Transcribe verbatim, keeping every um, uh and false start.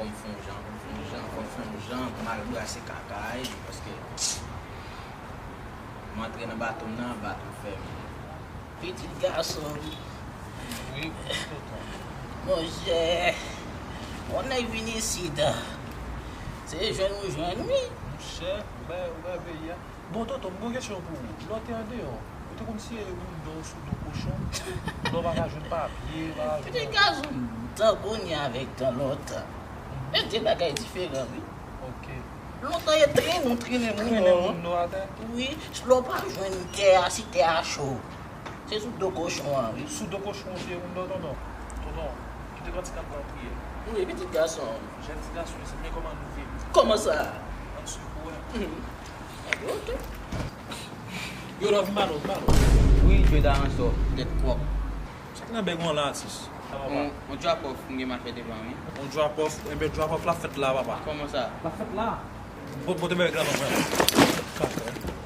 Fò m fè yon jan, fò m fè yon jan, fò m fè yon jan pou m al brase kaka a, paske m antre nan bato m nan, bato m fèmen. Pitit gason. Wi, tonton. Monchè, yon nèg vin isit, se jwenn ou jwenn, wi. Monchè, ou bay, ou bay peyi a. Bon, tonton, m gen yon kesyon pou ou. Lè w te andeyò, ou te konn siye moun dò sou do kochon? Lè w pa ka jwenn papye, pa ka jwenn... Pitit gason, tan kounye a avèk tan lontan. E de bagay diferan, wi. Ok. Lontan, yo trennen, trennen moun... Trennen moun dò atè? Wi, lè w pa jwenn tè a, si tè a cho. Se sou do kochon an, wi. Sou do kochon ou siye moun dò, tonton? Tonton, kite pran ti kanpe an priyè. Wi, pitit gason. Jèn ti gason, se byen kòman nou viv. Kòman sa? Ann swiv pou wè. Mhm. Ebyen, ok. Yo, love, malo, malo. Wi, Jwe Daranso, tèt pwòp. Sa k nan bèg ou an la, atis? On, on drop off, m gen machete devan, wi. On drop off, enben drop off la fèt la, papa. Kòman sa? La fèt la. Bon, bon, te bèg la, non, frè.